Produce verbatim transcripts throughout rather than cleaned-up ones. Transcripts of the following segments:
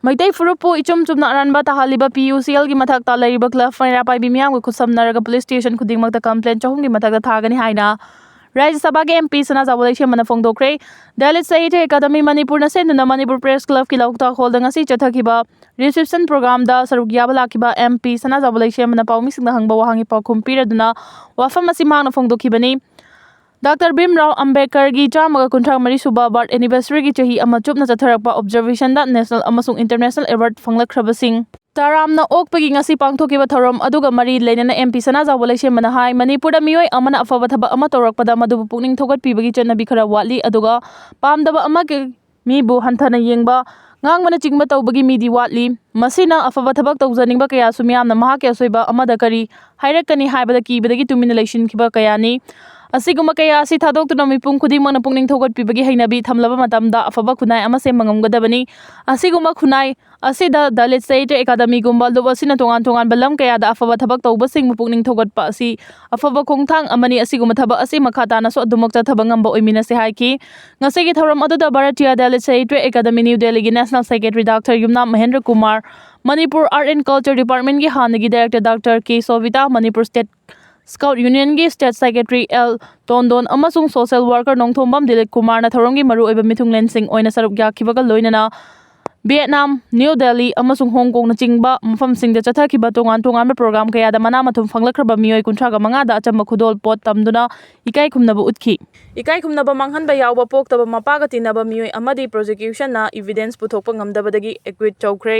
ꯃꯩꯇꯩ ꯐꯨꯔꯨꯞꯄꯨ ꯏꯆꯨꯝ ꯆꯨꯝꯅ ꯑꯔꯥꯟꯕ ꯇꯥꯍꯜꯂꯤꯕ ꯄꯤ ꯌꯨ ꯁꯤ ꯑꯦꯜꯒꯤ ꯃꯊꯛꯇ ꯂꯩꯔꯤꯕ ꯀ꯭ꯂꯕ ꯃꯩꯔꯥ ꯄꯥꯏꯕꯤ ꯃꯤꯌꯥꯝꯒ ꯈꯨꯠꯁꯝꯅꯔꯒ ꯄꯨꯂꯤꯁ ꯁ꯭ꯇꯦꯁꯟ ꯈꯨꯗꯤꯡꯃꯛꯇ ꯀꯝꯄ꯭ꯂꯦꯟ ꯆꯍꯨꯝꯒꯤ ꯃꯊꯛꯇ ꯊꯥꯒꯅꯤ ꯍꯥꯏꯅ ꯔꯥꯖ꯭ꯌ ꯁꯚꯥꯒꯤ ꯑꯦꯝ ꯄꯤ ꯁꯅꯥꯖꯥꯎꯕ ꯂꯩꯁꯦꯝꯕꯅ ꯐꯣꯡꯗꯣꯛꯈ꯭ꯔꯦ꯫ ꯗꯂꯤꯠ ꯁꯥꯍꯤꯇ꯭ꯌ ꯑꯦꯀꯥꯗꯃꯤ ꯃꯅꯤꯄꯨꯔꯅ ꯁꯤꯟꯗꯨꯅ ꯃꯅꯤꯄꯨꯔ ꯄ꯭ꯔꯦꯁ ꯀ꯭ꯂꯕꯀꯤ ꯂꯧꯇꯥꯛ ꯍꯣꯜꯗ ꯉꯁꯤ ꯆꯠꯊꯈꯤꯕ ꯔꯤꯁꯦꯞꯁꯟ ꯄ꯭ꯔꯣꯒ꯭ꯔꯥꯝꯗ ꯁꯔꯨꯛ ꯌꯥꯕ ꯂꯥꯛꯈꯤꯕ ꯑꯦꯝ ꯄꯤ ꯁꯅꯥꯖꯥꯎꯕ ꯂꯩꯁꯦꯝꯕꯅ ꯄꯥꯎꯃꯤꯁꯤꯡꯗ ꯍꯪꯕ ꯋꯥꯍꯪꯒꯤ ꯄꯥꯎꯈꯨꯝ ꯄꯤꯔꯗꯨꯅ ꯋꯥꯐꯝ ꯑꯁꯤ ꯃꯍꯥꯛꯅ ꯐꯣꯡꯗꯣꯛꯈꯤꯕꯅꯤ꯫ ꯗꯥꯛꯇꯔ ꯚꯤꯝꯔꯥꯎ ꯑꯝꯕꯦꯗꯀꯔꯒꯤ ꯆꯥꯝꯃꯒ ꯀꯨꯟꯊ꯭ꯔꯥ ꯃꯔꯤ ꯁꯨꯕ ꯕꯥꯔꯊ ꯑꯦꯅꯤꯚꯔꯁꯔꯤꯒꯤ ꯆꯍꯤ ꯑꯃ ꯆꯨꯞꯅ ꯆꯠꯊꯔꯛꯄ ꯑꯣꯕꯖꯔꯕꯦꯁꯟꯗ ꯅꯦꯁꯅꯦꯜ ꯑꯃꯁꯨꯡ ꯏꯟꯇꯔꯅꯦꯁꯅꯦꯜ ꯑꯦꯋꯥꯔꯗ ꯐꯪꯂꯛꯈ꯭ꯔꯕꯁꯤꯡ ꯇꯔꯥꯝꯅ ꯑꯣꯛꯄꯒꯤ ꯉꯁꯤ ꯄꯥꯡꯊꯣꯛꯈꯤꯕ ꯊꯧꯔꯝ ꯑꯗꯨꯒ ꯃꯔꯤ ꯂꯩꯅꯅ ꯑꯦꯝ ꯄꯤ ꯁꯅꯥꯖꯥꯎꯕ ꯂꯩꯁꯦꯝꯕꯅ ꯍꯥꯏ, ꯃꯅꯤꯄꯨꯔꯗ ꯃꯤꯑꯣꯏ ꯑꯃꯅ ꯑꯐꯕ ꯊꯕꯛ ꯑꯃ ꯇꯧꯔꯛꯄꯗ ꯃꯗꯨꯕꯨ ꯄꯨꯛꯅꯤꯡ ꯊꯧꯒꯠꯄꯤꯕꯒꯤ ꯆꯠꯅꯕꯤ ꯈꯔ ꯋꯥꯠꯂꯤ, ꯑꯗꯨꯒ ꯄꯥꯝꯗꯕ ꯑꯃꯒꯤ ꯃꯤꯕꯨ ꯍꯟꯊꯅ ꯌꯦꯡꯕ, ꯉꯥꯡꯕꯅꯆꯤꯡꯕ ꯇꯧꯕꯒꯤ ꯃꯤꯗꯤ ꯋꯥꯠꯂꯤ꯫ ꯃꯁꯤꯅ ꯑꯐꯕ ꯊꯕꯛ ꯇꯧꯖꯅꯤꯡꯕ ꯀꯌꯥꯁꯨ ꯃꯤꯌꯥꯝꯅ ꯃꯍꯥꯛꯀꯤ ꯑꯁꯣꯏꯕ ꯑꯃꯗ ꯀꯔꯤ ꯍꯥꯏꯔꯛꯀꯅꯤ ꯍꯥꯏꯕꯗ ꯀꯤꯕꯗꯒꯤ ꯇꯨꯃꯤꯟꯅ ꯂꯩꯁꯤꯟꯈꯤꯕ ꯀꯌꯥꯅꯤ꯫ ꯑꯁꯤꯒꯨꯝꯕ ꯀꯌꯥ ꯑꯁꯤ ꯊꯥꯗꯣꯛꯇꯨꯅ ꯃꯤꯄꯨꯝ ꯈꯨꯗꯤꯡꯃꯛꯅ ꯄꯨꯛꯅꯤꯡ ꯊꯧꯒꯠꯄꯤꯕꯒꯤ ꯍꯩꯅꯕꯤ ꯊꯝꯂꯕ ꯃꯇꯝꯗ ꯑꯐꯕ ꯈꯨꯟꯅꯥꯏ ꯑꯃ ꯁꯦꯝꯕ ꯉꯝꯒꯗꯕꯅꯤ꯫ ꯑꯁꯤꯒꯨꯝꯕ ꯈꯨꯟꯅꯥꯏ ꯑꯁꯤꯗ ꯗꯂꯤꯠ ꯁꯥꯍꯤꯇ꯭ꯌ ꯑꯦꯀꯥꯗꯃꯤꯒꯨꯝꯕ ꯂꯨꯞ ꯑꯁꯤꯅ ꯇꯣꯉꯥꯟ ꯇꯣꯉꯥꯟꯕ ꯂꯝ ꯀꯌꯥꯗ ꯑꯐꯕ ꯊꯕꯛ ꯇꯧꯕꯁꯤꯡꯕꯨ ꯄꯨꯛꯅꯤꯡ ꯊꯧꯒꯠꯄ ꯑꯁꯤ ꯑꯐꯕ ꯈꯣꯡꯊꯥꯡ ꯑꯃꯅꯤ꯫ ꯑꯁꯤꯒꯨꯝꯕ ꯊꯕꯛ ꯑꯁꯤ ꯃꯈꯥ ꯇꯥꯅꯁꯨ ꯑꯗꯨꯃꯛ ꯆꯠꯊꯕ ꯉꯝꯕ ꯑꯣꯏꯃꯤꯟꯅꯁꯤ ꯍꯥꯏꯈꯤ꯫ ꯉꯁꯤꯒꯤ ꯊꯧꯔꯝ ꯑꯗꯨꯗ ꯚꯥꯔꯇꯤꯌꯥ ꯗꯂꯤꯠ ꯁꯥꯍꯤꯇ꯭ꯌ ꯑꯦꯀꯥꯗꯃꯤ ꯅ꯭ꯌꯨ ꯗꯦꯜꯂꯤꯒꯤ national secretary doctor Yumnam Mahendra Kumar, Manipur art and culture ꯗꯤꯄꯥꯔꯠꯃꯦꯟꯒꯤ ꯍꯥꯟꯅꯒꯤ director doctor K Sobita, Manipur state scout ꯌꯨꯅꯤꯌꯟꯒꯤ ꯁ꯭ꯇꯦꯠ ꯁꯦꯀ꯭ꯔꯦꯇꯔꯤ ꯑꯦꯜ ꯇꯣꯟꯗꯣꯟ ꯑꯃꯁꯨꯡ ꯁꯣꯁꯤꯌꯦꯜ ꯋꯥꯔꯀꯔ ꯅꯣꯡꯊꯣꯝꯕꯝ ꯗꯤꯂꯤꯞ ꯀꯨꯃꯥꯔꯅ ꯊꯧꯔꯝꯒꯤ ꯃꯔꯨꯑꯣꯏꯕ ꯃꯤꯊꯨꯡꯂꯦꯟꯁꯤꯡ ꯑꯣꯏꯅ ꯁꯔꯨꯛ ꯌꯥꯈꯤꯕꯒ ꯂꯣꯏꯅꯅ ꯚꯤꯌꯦꯠꯅꯥꯝ, ꯅ꯭ꯌꯨ ꯗꯦꯜꯂꯤ ꯑꯃꯁꯨꯡ ꯍꯣꯡ ꯀꯣꯡꯅꯆꯤꯡꯕ ꯃꯐꯝꯁꯤꯡꯗ ꯆꯠꯊꯈꯤꯕ ꯇꯣꯉꯥꯟ ꯇꯣꯉꯥꯟꯕ ꯄ꯭ꯔꯣꯒ꯭ꯔꯥꯝ ꯀꯌꯥꯗ ꯃꯅꯥ ꯃꯊꯨꯝ ꯐꯪꯂꯛꯈ꯭ꯔꯕ ꯃꯤꯑꯣꯏ ꯀꯨꯟꯊ꯭ꯔꯥꯒ ꯃꯉꯥꯗ ꯑꯆꯝꯕ ꯈꯨꯗꯣꯜ ꯄꯣꯠ ꯇꯝꯗꯨꯅ ꯏꯀꯥꯏ ꯈꯨꯝꯅꯕ ꯎꯠꯈꯤ꯫ ꯏꯀꯥꯏ ꯈꯨꯝꯅꯕ ꯃꯥꯡꯍꯟꯕ ꯌꯥꯎꯕ ꯄꯣꯛꯇꯕ ꯃꯄꯥꯒ ꯇꯤꯟꯅꯕ ꯃꯤꯑꯣꯏ ꯑꯃꯗꯤ ꯄ꯭ꯔꯣꯁꯤꯀ꯭ꯌꯨꯁꯟꯅ ꯏꯚꯤꯗꯦꯟꯁ ꯄꯨꯊꯣꯛꯄ ꯉꯝꯗꯕꯗꯒꯤ ꯑꯦꯀ꯭ꯋꯤꯠ ꯇꯧꯈ꯭ꯔꯦ꯫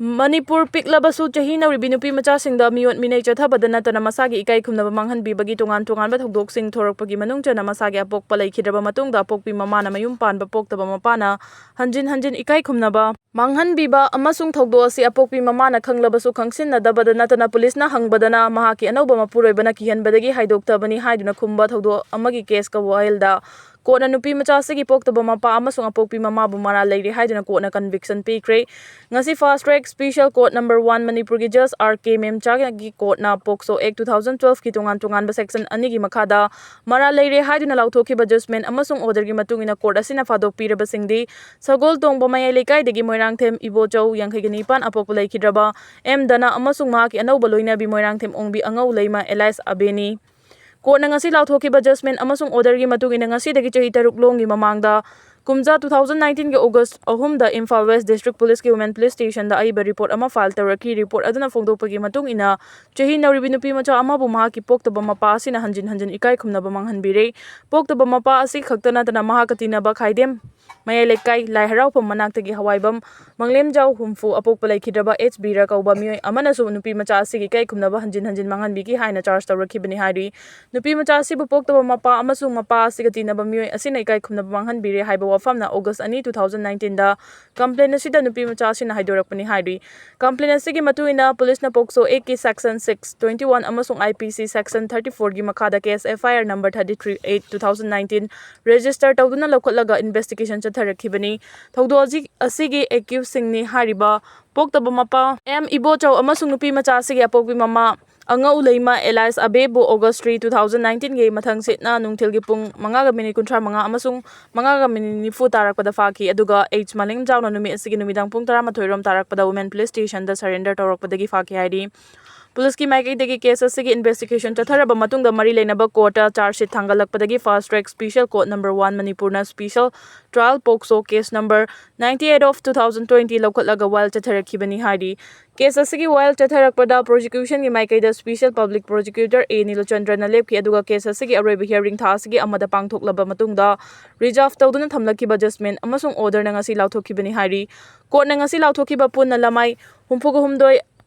ꯃꯅꯤꯄꯨꯔ ꯄꯤꯛꯂꯕꯁꯨ ꯆꯍꯤ ꯅꯧꯔꯤꯕꯤ ꯅꯨꯄꯤ ꯃꯆꯥꯁꯤꯡꯗ ꯃꯤꯑꯣꯠ ꯃꯤꯅꯩ ꯆꯠꯊꯕꯗ ꯅꯠꯇꯅ ꯃꯁꯥꯒꯤ ꯏꯀꯥꯏ ꯈꯨꯝꯅꯕ ꯃꯥꯡꯍꯟꯕꯤꯕꯒꯤ ꯇꯣꯉꯥꯟ ꯇꯣꯉꯥꯟꯕ ꯊꯧꯗꯣꯛꯁꯤꯡ ꯊꯣꯔꯛꯄꯒꯤ ꯃꯅꯨꯡ ꯆꯟꯅ ꯃꯁꯥꯒꯤ ꯑꯄꯣꯛꯄ ꯂꯩꯈꯤꯗ꯭ꯔꯕ ꯃꯇꯨꯡꯗ ꯑꯄꯣꯛꯄꯤ ꯃꯃꯥꯅ ꯃꯌꯨꯝ ꯄꯥꯟꯕ ꯄꯣꯛꯇꯕ ꯃꯄꯥꯅ ꯍꯟꯖꯤꯟ ꯍꯟꯖꯤꯟ ꯏꯀꯥꯏ ꯈꯨꯝꯅꯕ ꯃꯥꯡꯍꯟꯕꯤꯕ ꯑꯃꯁꯨꯡ ꯊꯧꯗꯣꯛ ꯑꯁꯤ ꯑꯄꯣꯛꯄꯤ ꯃꯃꯥꯅ ꯈꯪꯂꯕꯁꯨ ꯈꯪꯁꯤꯟꯅꯗꯕꯗ ꯅꯠꯇꯅ ꯄꯨꯂꯤꯁꯅ ꯍꯪꯕꯗꯅ ꯃꯍꯥꯛꯀꯤ ꯑꯅꯧꯕ ꯃꯄꯨꯔꯣꯏꯕꯅ ꯀꯤꯍꯟꯕꯗꯒꯤ ꯍꯥꯏꯗꯣꯛꯇꯕꯅꯤ ꯍꯥꯏꯗꯨꯅ ꯈꯨꯝꯕ ꯊꯧꯗꯣꯛ ꯑꯃꯒꯤ ꯀꯦꯁꯀ ꯋꯥꯌꯦꯜꯗ ꯀꯣꯔꯠꯅ ꯅꯨꯄꯤ ꯃꯆꯥ ꯑꯁꯤꯒꯤ ꯄꯣꯛꯇꯕ ꯃꯄꯥ ꯑꯃꯁꯨꯡ ꯑꯄꯣꯛꯄꯤ ꯃꯃꯥꯕꯨ ꯃꯔꯥꯜ ꯂꯩꯔꯦ ꯍꯥꯏꯗꯨꯅ ꯀꯣꯔꯠꯅ ꯀꯟꯚꯤꯛꯁꯟ ꯄꯤꯈ꯭ꯔꯦ꯫ ꯉꯁꯤ Fast Track Special Court Number One ꯃꯅꯤꯄꯨꯔꯒꯤ ꯖꯁ ꯑꯥꯔ ꯀꯦ ꯃꯦꯝꯆꯥꯒꯤ ꯀꯣꯔꯠꯅ ꯄꯣꯛꯁꯣ ꯑꯦꯛ two thousand twelve ꯀꯤ ꯇꯣꯉꯥꯟ ꯇꯣꯉꯥꯟꯕ ꯁꯦꯛꯁꯟ ꯑꯅꯤꯒꯤ ꯃꯈꯥꯗ ꯃꯔꯥꯜ ꯂꯩꯔꯦ ꯍꯥꯏꯗꯨꯅ ꯂꯥꯎꯊꯣꯛꯈꯤꯕ ꯖꯖꯃꯦꯟ ꯑꯃꯁꯨꯡ ꯑꯣꯔꯗꯔꯒꯤ ꯃꯇꯨꯡ ꯏꯟꯅ ꯀꯣꯔꯠ ꯑꯁꯤꯅ ꯐꯥꯗꯣꯛꯄꯤꯔꯕꯁꯤꯡꯗꯤ ꯁꯒꯣꯜ ꯇꯣꯡꯕ ꯃꯌꯥꯏ ꯂꯩꯀꯥꯏꯗꯒꯤ ꯃꯣꯏꯔꯥꯡꯊꯦꯝ ꯏꯕꯣꯆꯧ, ꯌꯥꯡꯈꯩꯒ ꯅꯤꯄꯥꯟ, ꯑꯄꯣꯛꯄ ꯂꯩꯈꯤꯗ꯭ꯔꯕ ꯑꯦꯝ ꯗꯅ ꯑꯃꯁꯨꯡ ꯃꯍꯥꯛꯀꯤ ꯑꯅꯧꯕ ꯂꯣꯏꯅꯕꯤ ꯃꯣꯏꯔꯥꯡꯊꯦꯝ ꯑꯣꯡꯕꯤ ꯑꯉꯧ ꯂꯩꯃ alias ꯑꯕꯦꯅꯤ꯫ ꯀꯣꯔꯠꯅ ꯉꯁꯤ ꯂꯥꯎꯊꯣꯛꯈꯤꯕ ꯖꯖꯃꯦꯟ ꯑꯃꯁꯨꯡ ꯑꯣꯔꯗꯔꯒꯤ ꯃꯇꯨꯡ ꯏꯟꯅ ꯉꯁꯤꯗꯒꯤ ꯆꯍꯤ ꯇꯔꯨꯛ ꯂꯣꯝꯒꯤ ꯃꯃꯥꯡꯗ ꯀꯨꯝꯖꯥ two thousand nineteen ꯒꯤ August ꯑꯍꯨꯝꯗ ꯏꯝꯐꯥꯜ West District Police ꯀꯤ Women Police Station ꯗ ꯑꯏꯕ ꯔꯤꯄꯣꯔꯠ ꯑꯃ ꯐꯥꯏꯜ ꯇꯧꯔꯛꯈꯤ꯫ ꯔꯤꯄꯣꯔꯠ ꯑꯗꯨꯅ ꯐꯣꯡꯗꯣꯛꯄꯒꯤ ꯃꯇꯨꯡ ꯏꯟꯅ, ꯆꯍꯤ ꯅꯧꯔꯤꯕꯤ ꯅꯨꯄꯤ ꯃꯆꯥ ꯑꯃꯕꯨ ꯃꯍꯥꯛꯀꯤ ꯄꯣꯛꯇꯕ ꯃꯄꯥ ꯑꯁꯤꯅ ꯍꯟꯖꯤꯟ ꯍꯟꯖꯤꯟ ꯏꯀꯥꯏ ꯈꯨꯝꯅꯕ ꯃꯥꯡꯍꯟꯕꯤꯔꯦ꯫ ꯄꯣꯛꯇꯕ ꯃꯄꯥ ꯑꯁꯤ ꯈꯛꯇ ꯅꯠꯇꯅ ꯃꯍꯥꯛꯀ ꯇꯤꯟꯅꯕ ꯈꯥꯏꯗꯦꯝ ꯃꯌꯥꯏ ꯂꯩꯀꯥꯏ ꯂꯥꯏ ꯍꯔꯥꯎꯐꯝ ꯃꯅꯥꯛꯇꯒꯤ ꯍꯋꯥꯏꯕꯝ ꯃꯪꯂꯦꯝꯖꯥꯎ ꯍꯨꯝꯐꯨ, ꯑꯄꯣꯛꯄ ꯂꯩꯈꯤꯗ꯭ꯔꯕ ꯑꯦꯆ ꯕꯤꯔ ꯀꯧꯕ ꯃꯤꯑꯣꯏ ꯑꯃꯅꯁꯨ ꯅꯨꯄꯤ ꯃꯆꯥ ꯑꯁꯤꯒꯤ ꯏꯀꯥꯏ ꯈꯨꯝꯅꯕ ꯍꯟꯖꯤꯟ ꯍꯟꯖꯤꯟ ꯃꯥꯡꯍꯟꯕꯤꯈꯤ ꯍꯥꯏꯅ ꯆꯥꯔꯖ ꯇꯧꯔꯛꯈꯤꯕꯅꯤ ꯍꯥꯏꯔꯤ꯫ ꯅꯨꯄꯤ ꯃꯆꯥ ꯑꯁꯤꯕꯨ ꯄꯣꯛꯇꯕ ꯃꯄꯥ ꯑꯃꯁꯨꯡ ꯃꯄꯥ ꯑꯁꯤꯒ ꯇꯤꯟꯅꯕ ꯃꯤꯑꯣꯏ ꯑꯁꯤꯅ ꯏꯀꯥꯏ ꯈꯨꯝꯅꯕ ꯃꯥꯡꯍꯟꯕꯤꯔꯦ ꯍꯥꯏꯕ ꯋꯥꯐꯝꯅ August ꯑꯅꯤ, two thousand nineteen ꯗ ꯀꯝꯄ꯭ꯂꯦꯟ ꯑꯁꯤꯗ ꯅꯨꯄꯤ ꯃꯆꯥ ꯑꯁꯤꯅ ꯍꯥꯏꯗꯣꯔꯛꯄꯅꯤ ꯍꯥꯏꯔꯤ꯫ ꯀꯝꯄ꯭ꯂꯦꯟ ꯑꯁꯤꯒꯤ ꯃꯇꯨꯡ ꯏꯟꯅ ꯄꯨꯂꯤꯁꯅ ꯄꯣꯛꯁꯣ ꯑꯦꯛꯀꯤ ꯁꯦꯛꯁꯟ six twenty one ꯑꯃꯁꯨꯡ I P C section thirty four ꯒꯤ ꯃꯈꯥꯗ case F I R number thirty three eight two thousand nineteen register ꯇꯧꯗꯨꯅ ꯂꯧꯈꯠꯂꯒ ꯏꯟꯚꯦꯁꯇꯤꯒꯦꯁꯟ ꯆꯠꯊꯔꯛꯈꯤꯕꯅꯤ꯫ ꯊꯧꯗꯣꯛ ꯑꯁꯤ-, ꯑꯁꯤꯒꯤ ꯑꯦꯀ꯭ꯌꯨꯁꯁꯤꯡꯅꯤ ꯍꯥꯏꯔꯤꯕ ꯄꯣꯛꯇꯕ ꯃꯄꯥ ꯑꯦꯝ ꯏꯕꯣꯆꯧ ꯑꯃꯁꯨꯡ ꯅꯨꯄꯤ ꯃꯆꯥ ꯑꯁꯤꯒꯤ ꯑꯄꯣꯛꯄꯤ ꯃꯃꯥ ꯑꯉꯧ ꯂꯩꯃ alias ꯑꯕꯦꯕꯨ August three, two thousand nineteen ꯒꯤ ꯃꯊꯪ ꯁꯤꯠꯅ ꯅꯨꯡꯊꯤꯜꯒꯤ ꯄꯨꯡ ꯃꯉꯥꯒ ꯃꯤꯅꯤꯠ ꯀꯨꯟꯊ꯭ꯔꯥ ꯃꯉꯥ ꯑꯃꯁꯨꯡ ꯃꯉꯥꯒ ꯃꯤꯅꯤꯠ ꯅꯤꯐꯨ ꯇꯥꯔꯛꯄꯗ ꯐꯥꯈꯤ, ꯑꯗꯨꯒ ꯑꯩꯆ ꯃꯂꯤꯡꯖꯥꯎꯅ ꯅꯨꯃꯤꯠ ꯑꯁꯤꯒꯤ ꯅꯨꯃꯤꯗꯥꯡ ꯄꯨꯡ ꯇꯔꯥꯃꯥꯊꯣꯏ ꯔꯣꯝ ꯇꯥꯔꯛꯄꯗ Women Police Station ꯗ surrender ꯇꯧꯔꯛꯄꯗꯒꯤ ꯐꯥꯈꯤ ꯍꯥꯏꯔꯤ꯫ ꯄꯨꯂꯤꯁꯀꯤ ꯃꯥꯏꯀꯩꯗꯒꯤ ꯀꯦꯁ ꯑꯁꯤꯒꯤ ꯏꯟꯚꯦꯁꯇꯤꯒꯦꯁꯟ ꯆꯠꯊꯔꯕ ꯃꯇꯨꯡꯗ ꯃꯔꯤ ꯂꯩꯅꯕ ꯀꯣꯔꯠꯇ ꯆꯥꯔꯖ ꯁꯤꯠ ꯊꯥꯡꯒꯠꯂꯛꯄꯗꯒꯤ Fast Track Special Court Number One ꯃꯅꯤꯄꯨꯔꯅ Special Trial ꯄꯣꯛꯁꯣ case number ninety eight of two thousand twenty ꯂꯧꯈꯠꯂꯒ ꯋꯥꯌꯦꯜ ꯆꯠꯊꯔꯛꯈꯤꯕꯅꯤ ꯍꯥꯏꯔꯤ꯫ ꯀꯦꯁ ꯑꯁꯤꯒꯤ ꯋꯥꯌꯦꯜ ꯆꯠꯊꯔꯛꯄꯗ ꯄ꯭ꯔꯣꯁꯤꯀ꯭ꯌꯨꯁꯟꯒꯤ ꯃꯥꯏꯀꯩꯗ ꯁ꯭ꯄꯦꯁꯦꯜ ꯄꯕ꯭ꯂꯤꯛ ꯄ꯭ꯔꯣꯁꯤꯀ꯭ꯌꯨꯇꯔ ꯑꯦ ꯅꯤꯂꯆꯟꯗ꯭ꯔꯅ ꯂꯦꯞꯈꯤ, ꯑꯗꯨꯒ ꯀꯦꯁ ꯑꯁꯤꯒꯤ ꯑꯔꯣꯏꯕ ꯍꯤꯌꯥꯔꯤꯡ ꯊꯥ ꯑꯁꯤꯒꯤ ꯑꯃꯗ ꯄꯥꯡꯊꯣꯛꯂꯕ ꯃꯇꯨꯡꯗ ꯔꯤꯖꯥꯔꯚ ꯇꯧꯗꯨꯅ ꯊꯝꯂꯛꯈꯤꯕ ꯖꯖꯃꯦꯟ ꯑꯃꯁꯨꯡ ꯑꯣꯔꯗꯔꯅ ꯉꯁꯤ ꯂꯥꯎꯊꯣꯛꯈꯤꯕꯅꯤ ꯍꯥꯏꯔꯤ꯫ ꯀꯣꯔꯠꯅ ꯉꯁꯤ ꯂꯥꯎꯊꯣꯛꯈꯤꯕ ꯄꯨꯟꯅ ꯂꯃꯥꯏ ꯍꯨꯝꯐꯨꯒ ꯍꯨꯝꯗꯣꯏ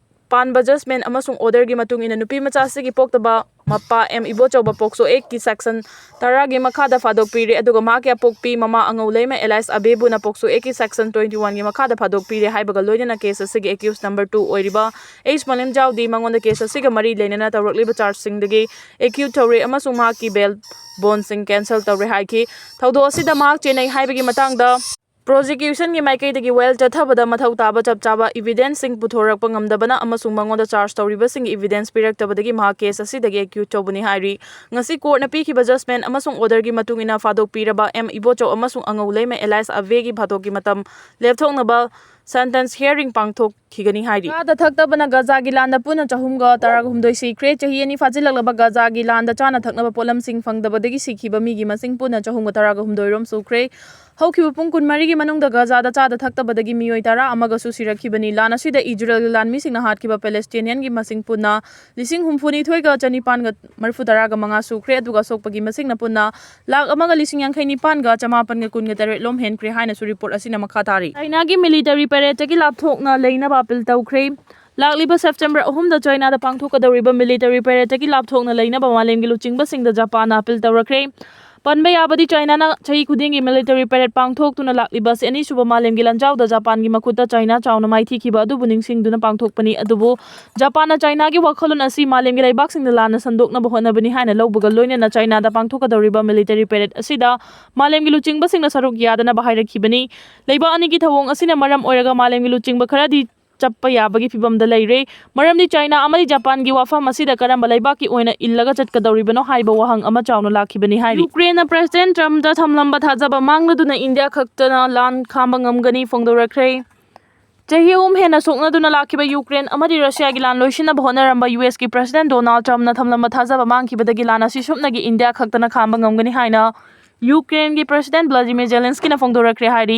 ꯄꯥꯟꯕ ꯖꯖꯃꯦꯟ ꯑꯃꯁꯨꯡ ꯑꯣꯔꯗꯔꯒꯤ ꯃꯇꯨꯡ ꯏꯟꯅ ꯅꯨꯄꯤ ꯃꯆꯥ ꯑꯁꯤꯒꯤ ꯄꯣꯛꯇꯕ ꯃꯄꯥ ꯑꯦꯝ ꯏꯕꯣꯆꯧꯕ ꯄꯣꯛꯁꯣ ꯑꯦꯛꯀꯤ ꯁꯦꯛꯁꯟ ꯇꯔꯥꯒꯤ ꯃꯈꯥꯗ ꯐꯥꯗꯣꯛꯄꯤꯔꯦ, ꯑꯗꯨꯒ ꯃꯍꯥꯛꯀꯤ ꯑꯄꯣꯛꯄꯤ ꯃꯃꯥ ꯑꯉꯧꯂꯩꯃ ꯑꯦꯂꯥꯏꯁ ꯑꯕꯦꯕꯨꯅ ꯄꯣꯛꯁꯣ ꯑꯦꯛꯀꯤ ꯁꯦꯛꯁꯟ ꯇ꯭ꯋꯦꯟꯇꯤ ꯋꯥꯟꯒꯤ ꯃꯈꯥꯗ ꯐꯥꯗꯣꯛꯄꯤꯔꯦ ꯍꯥꯏꯕꯒ ꯂꯣꯏꯅꯅ ꯀꯦꯁ ꯑꯁꯤꯒꯤ ꯑꯦꯀ꯭ꯌꯨꯁ ꯅꯝꯕꯔ ꯇꯨ ꯑꯣꯏꯔꯤꯕ ꯑꯩꯆ ꯃꯂꯤꯝꯖꯥꯎꯗꯤ ꯃꯉꯣꯟꯗ ꯀꯦꯁ ꯑꯁꯤꯒ ꯃꯔꯤ ꯂꯩꯅꯅ ꯇꯧꯔꯛꯂꯤꯕ ꯆꯥꯔꯖꯁꯤꯡꯗꯒꯤ ꯑꯦꯀ꯭ꯌꯨꯠ ꯇꯧꯔꯦ ꯑꯃꯁꯨꯡ ꯃꯍꯥꯛꯀꯤ ꯕꯦꯜ ꯕꯣꯟꯁꯤꯡ ꯀꯦꯟꯁꯦꯜ ꯇꯧꯔꯦ ꯍꯥꯏꯈꯤ꯫ ꯊꯧꯗꯣꯛ ꯑꯁꯤꯗ ꯃꯍꯥꯛ ꯆꯦꯟꯅꯩ ꯍꯥꯏꯕꯒꯤ ꯃꯇꯥꯡꯗ ꯄ꯭ꯔꯣꯁꯤꯀ꯭ꯌꯨꯁꯟꯒꯤ ꯃꯥꯏꯀꯩꯗꯒꯤ ꯋꯥꯌꯦꯜ ꯆꯠꯊꯕꯗ ꯃꯊꯧ ꯇꯥꯕ ꯆꯞ ꯆꯥꯕ ꯏꯚꯤꯗꯦꯟꯁꯁꯤꯡ ꯄꯨꯊꯣꯔꯛꯄ ꯉꯝꯗꯕꯅ ꯑꯃꯁꯨꯡ ꯃꯉꯣꯟꯗ ꯆꯥꯔꯖ ꯇꯧꯔꯤꯕꯁꯤꯡꯒꯤ ꯏꯚꯤꯗꯦꯟꯁ ꯄꯤꯔꯛꯇꯕꯗꯒꯤ ꯃꯍꯥꯛ ꯀꯦꯁ ꯑꯁꯤꯗꯒꯤ ꯑꯦꯀ꯭ꯌꯨꯠ ꯇꯧꯕꯅꯤ ꯍꯥꯏꯔꯤ꯫ ꯉꯁꯤ ꯀꯣꯔꯠꯅ ꯄꯤꯈꯤꯕ ꯖꯖꯃꯦꯟ ꯑꯃꯁꯨꯡ ꯑꯣꯔꯗꯔꯒꯤ ꯃꯇꯨꯡ ꯏꯟꯅ ꯐꯥꯗꯣꯛꯄꯤꯔꯕ ꯑꯦꯝ ꯏꯕꯣꯆꯧ ꯑꯃꯁꯨꯡ ꯑꯉꯧꯂꯩꯃ ꯑꯦꯂꯥꯏꯁ ꯑꯕꯦꯒꯤ ꯐꯥꯗꯣꯛꯀꯤ ꯃꯇꯝ ꯂꯦꯞꯊꯣꯛꯅꯕ ꯁꯦꯟꯇꯦꯟꯁ ꯍꯤꯌꯥꯔꯤꯡ ꯄꯥꯡꯊꯣꯛꯈꯤꯒꯅꯤ ꯍꯥꯏꯔꯤ꯫ ꯆꯥꯗ ꯊꯛꯇꯕꯅ ꯒꯥꯖꯥꯒꯤ ꯂꯥꯟꯗ ꯄꯨꯟꯅ ꯆꯍꯨꯝꯒ ꯇꯔꯥꯒ ꯍꯨꯝꯗꯣꯏ ꯁꯤꯈ꯭ꯔꯦ꯫ ꯆꯍꯤ ꯑꯅꯤ ꯐꯥꯖꯤꯜꯂꯛꯂꯕ ꯒꯥꯖꯥꯒꯤ ꯂꯥꯟꯗ ꯆꯥꯅ ꯊꯛꯅꯕ ꯄꯣꯠꯂꯝꯁꯤꯡ ꯐꯪꯗꯕꯗꯒꯤ ꯁꯤꯈꯤꯕ ꯃꯤꯒꯤ ꯃꯁꯤꯡ ꯄꯨꯟꯅ ꯆꯍꯨꯝꯒ ꯇꯔꯥꯒ ꯍꯨꯝꯗꯣꯏ ꯔꯣꯝ ꯁꯨꯈ꯭ꯔꯦ꯫ ꯍꯧꯈꯤꯕ ꯄꯨꯡ ꯀꯨꯟꯃꯔꯤꯒꯤ ꯃꯅꯨꯡꯗ ꯒꯥꯖꯥꯗ ꯆꯥꯗ ꯊꯛꯇꯕꯗꯒꯤ ꯃꯤꯑꯣꯏ ꯇꯔꯥ ꯑꯃꯒꯁꯨ ꯁꯤꯔꯛꯈꯤꯕꯅꯤ꯫ ꯂꯥꯟ ꯑꯁꯤꯗ ꯏꯖꯔꯦꯜꯒꯤ ꯂꯥꯟꯃꯤꯁꯤꯡꯅ ꯍꯥꯠꯈꯤꯕ ꯄꯦꯂꯦꯁꯇꯤꯅꯤꯌꯟꯒꯤ ꯃꯁꯤꯡ ꯄꯨꯟꯅ ꯂꯤꯁꯤꯡ ꯍꯨꯝꯐꯨꯅꯤꯊꯣꯏꯒ ꯆꯅꯤꯄꯥꯟꯒ ꯃꯔꯤꯐꯨ ꯇꯔꯥꯒ ꯃꯉꯥ ꯁꯨꯈ꯭ꯔꯦ, ꯑꯗꯨꯒ ꯑꯁꯣꯛꯄꯒꯤ ꯃꯁꯤꯡꯅ ꯄꯨꯟꯅ ꯂꯥꯈ ꯑꯃꯒ ꯂꯤꯁꯤꯡ ꯌꯥꯡꯈꯩ ꯅꯤꯄꯥꯟꯒ ꯆꯃꯥꯄꯟꯒ ꯀꯨꯟꯒ ꯇꯔꯦꯠ ꯂꯣꯝ ꯍꯦꯟꯈ꯭ꯔꯦ ꯍꯥꯏꯅꯁꯨ ꯔꯤꯄꯣꯔꯠ ꯑꯁꯤꯅ ꯃꯈꯥ ꯇꯥꯔꯤ꯫ ꯆꯥꯏꯅꯥꯒꯤ ꯃꯤꯂꯤꯇꯔꯤ ꯄꯦꯔꯦꯗꯇꯒꯤ ꯂꯥꯞꯊꯣꯛꯅ ꯂꯩꯅꯕ ꯑꯄꯤꯜ ꯇꯧꯈ꯭ꯔꯦ꯫ ꯂꯥꯛꯂꯤꯕ ꯁꯦꯞꯇꯦꯝꯕꯔ ꯑꯍꯨꯝꯗ ꯆꯥꯏꯅꯥꯗ ꯄꯥꯡꯊꯣꯛꯀꯗꯧꯔꯤꯕ ꯃꯤꯂꯤꯇꯔꯤ ꯄꯦꯔꯦꯗꯇꯒꯤ ꯂꯥꯞꯊꯣꯛꯅ ꯂꯩꯅꯕ ꯃꯥꯂꯦꯝꯒꯤ ꯂꯨꯆꯤꯡꯕꯁꯤꯡꯗ ꯖꯄꯥꯟꯅ ꯑꯄꯤꯜ ꯇꯧꯔꯛꯈ꯭ꯔꯦ꯫ ꯄꯟꯕ ꯌꯥꯕꯗꯤ, ꯆꯥꯏꯅꯥꯅ ꯆꯍꯤ ꯈꯨꯗꯤꯡꯒꯤ ꯃꯤꯂꯤꯇꯔꯤ ꯄꯦꯔꯦꯗ ꯄꯥꯡꯊꯣꯛꯇꯨꯅ ꯂꯥꯛꯂꯤꯕ ꯑꯁꯤ ꯑꯅꯤꯁꯨꯕ ꯃꯥꯂꯦꯝꯒꯤ ꯂꯥꯟꯖꯥꯎꯗ ꯖꯄꯥꯟꯒꯤ ꯃꯈꯨꯠꯇ ꯆꯥꯏꯅꯥ ꯆꯥꯎꯅ ꯃꯥꯏꯊꯤꯈꯤꯕ ꯑꯗꯨꯕꯨ ꯅꯤꯡꯁꯤꯡꯗꯨꯅ ꯄꯥꯡꯊꯣꯛꯄꯅꯤ꯫ ꯑꯗꯨꯕꯨ ꯖꯄꯥꯟꯅ ꯆꯥꯏꯅꯥꯒꯤ ꯋꯥꯈꯜꯂꯣꯟ ꯑꯁꯤ ꯃꯥꯂꯦꯝꯒꯤ ꯂꯩꯕꯥꯛꯁꯤꯡꯅ ꯂꯥꯟꯅ ꯁꯟꯗꯣꯛꯅꯕ ꯍꯣꯠꯅꯕꯅꯤ ꯍꯥꯏꯅ ꯂꯧꯕꯒ ꯂꯣꯏꯅꯅ ꯆꯥꯏꯅꯥꯗ ꯄꯥꯡꯊꯣꯛꯀꯗꯧꯔꯤꯕ ꯃꯤꯂꯤꯇꯔꯤ ꯄꯦꯔꯦꯗ ꯑꯁꯤꯗ ꯃꯥꯂꯦꯝꯒꯤ ꯂꯨꯆꯤꯡꯕꯁꯤꯡꯅ ꯁꯔꯨꯛ ꯌꯥꯗꯅꯕ ꯍꯥꯏꯔꯛꯈꯤꯕꯅꯤ꯫ ꯂꯩꯕꯥꯛ ꯑꯅꯤꯒꯤ ꯊꯧꯑꯣꯡ ꯑꯁꯤꯅ ꯃꯔꯝ ꯑꯣꯏꯔꯒ ꯃꯥꯂꯦꯝꯒꯤ ꯂꯨꯆꯤꯡꯕ ꯈꯔꯗꯤ ꯆꯠꯄ ꯌꯥꯕꯒꯤ ꯐꯤꯚꯝꯗ ꯂꯩꯔꯦ꯫ ꯃꯔꯝꯗꯤ ꯆꯥꯏꯅꯥ ꯑꯃꯗꯤ ꯖꯄꯥꯟꯒꯤ ꯋꯥꯐꯝ ꯑꯁꯤꯗ ꯀꯔꯝꯕ ꯂꯩꯕꯥꯛꯀꯤ ꯑꯣꯏꯅ ꯏꯜꯂꯒ ꯆꯠꯀꯗꯧꯔꯤꯕꯅꯣ ꯍꯥꯏꯕ ꯋꯥꯍꯪ ꯑꯃ ꯆꯥꯎꯅ ꯂꯥꯛꯈꯤꯕꯅꯤ ꯍꯥꯏꯔꯤ꯫ ꯌꯨꯀ꯭ꯔꯦꯟꯅ ꯄ꯭ꯔꯦꯁꯤꯗꯦꯟ ꯇ꯭ꯔꯝꯞꯇ ꯊꯝꯂꯝꯕ ꯊꯥꯖꯕ ꯃꯥꯡꯂꯗꯨꯅ ꯏꯟꯗꯤꯌꯥ ꯈꯛꯇꯅ ꯂꯥꯟ ꯈꯥꯝꯕ ꯉꯝꯒꯅꯤ ꯐꯣꯡꯗꯣꯔꯛꯈ꯭ꯔꯦ꯫ ꯆꯍꯤ ꯑꯍꯨꯝ ꯍꯦꯟꯅ ꯁꯣꯛꯅꯗꯨꯅ ꯂꯥꯛꯈꯤꯕ ꯌꯨꯀ꯭ꯔꯦꯟ ꯑꯃꯗꯤ ꯔꯁꯤꯌꯥꯒꯤ ꯂꯥꯟ ꯂꯣꯏꯁꯤꯟꯅꯕ ꯍꯣꯠꯅꯔꯝꯕ ꯌꯨ ꯑꯦꯁꯀꯤ ꯄ꯭ꯔꯦꯁꯤꯗꯦꯟ ꯗꯣꯅꯥꯜꯗ ꯇ꯭ꯔꯝꯞꯅ ꯊꯝꯂꯝꯕ ꯊꯥꯖꯕ ꯃꯥꯡꯈꯤꯕꯗꯒꯤ ꯂꯥꯟ ꯑꯁꯤ ꯁꯨꯞꯅꯒꯤ ꯏꯟꯗꯤꯌꯥ ꯈꯛꯇꯅ ꯈꯥꯝꯕ ꯉꯝꯒꯅꯤ ꯍꯥꯏꯅ ꯌꯨꯀ꯭ꯔꯦꯟꯒꯤ ꯄ꯭ꯔꯦꯁꯤꯗꯦꯟ ꯚ꯭ꯂꯥꯗꯤꯃꯤꯔ ꯖꯦꯂꯦꯟꯁꯀꯤꯅ ꯐꯣꯡꯗꯣꯔꯛꯈ꯭ꯔꯦ ꯍꯥꯏꯔꯤ꯫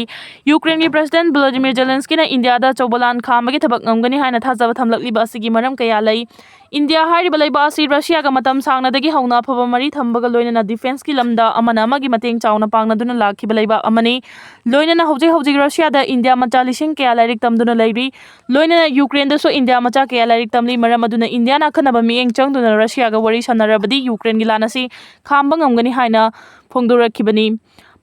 ꯌꯨꯀ꯭ꯔꯦꯟꯒꯤ ꯄ꯭ꯔꯦꯁꯤꯗꯦꯟ ꯚ꯭ꯂꯥꯗꯤꯃꯤꯔ ꯖꯦꯂꯦꯟꯁꯀꯤꯅ ꯏꯟꯗꯤꯌꯥꯗ ꯑꯆꯧꯕ ꯂꯥꯟ ꯈꯥꯝꯕꯒꯤ ꯊꯕꯛ ꯉꯝꯒꯅꯤ ꯍꯥꯏꯅ ꯊꯥꯖꯕ ꯊꯝꯂꯛꯂꯤꯕ ꯑꯁꯤꯒꯤ ꯃꯔꯝ ꯀꯌꯥ ꯂꯩ꯫ ꯏꯟꯗꯤꯌꯥ ꯍꯥꯏꯔꯤꯕ ꯂꯩꯕꯥꯛ ꯑꯁꯤ ꯔꯁꯤꯌꯥꯒ ꯃꯇꯝ ꯁꯥꯡꯅꯗꯒꯤ ꯍꯧꯅ ꯑꯐꯕ ꯃꯔꯤ ꯊꯝꯕꯒ ꯂꯣꯏꯅꯅ ꯗꯤꯐꯦꯟꯁꯀꯤ ꯂꯝꯗ ꯑꯃꯅ ꯑꯃꯒꯤ ꯃꯇꯦꯡ ꯆꯥꯎꯅ ꯄꯥꯡꯅꯗꯨꯅ ꯂꯥꯛꯈꯤꯕ ꯂꯩꯕꯥꯛ ꯑꯃꯅꯤ꯫ ꯂꯣꯏꯅꯅ ꯍꯧꯖꯤꯛ ꯍꯧꯖꯤꯛ ꯔꯁꯤꯌꯥꯗ ꯏꯟꯗꯤꯌꯥ ꯃꯆꯥ ꯂꯤꯁꯤꯡ ꯀꯌꯥ ꯂꯥꯏꯔꯤꯛ ꯇꯝꯗꯨꯅ ꯂꯩꯔꯤ꯫ ꯂꯣꯏꯅꯅ ꯌꯨꯀ꯭ꯔꯦꯟꯗꯁꯨ ꯏꯟꯗꯤꯌꯥ ꯃꯆꯥ ꯀꯌꯥ ꯂꯥꯏꯔꯤꯛ ꯇꯝꯂꯤ꯫ ꯃꯔꯝ ꯑꯗꯨꯅ ꯏꯟꯗꯤꯌꯥꯅ ꯑꯈꯟꯅꯕ ꯃꯤꯠꯌꯦꯡ ꯆꯪꯗꯨꯅ ꯔꯁꯤꯌꯥꯒ ꯋꯥꯔꯤ ꯁꯥꯟꯅꯔꯕꯗꯤ ꯌꯨꯀ꯭ꯔꯦꯟꯒꯤ ꯂꯥꯟ ꯑꯁꯤ ꯈꯥꯝꯕ ꯉꯝꯒꯅꯤ ꯍꯥꯏꯅ ꯐꯣꯡꯗꯣꯔꯛꯈꯤꯕꯅꯤ꯫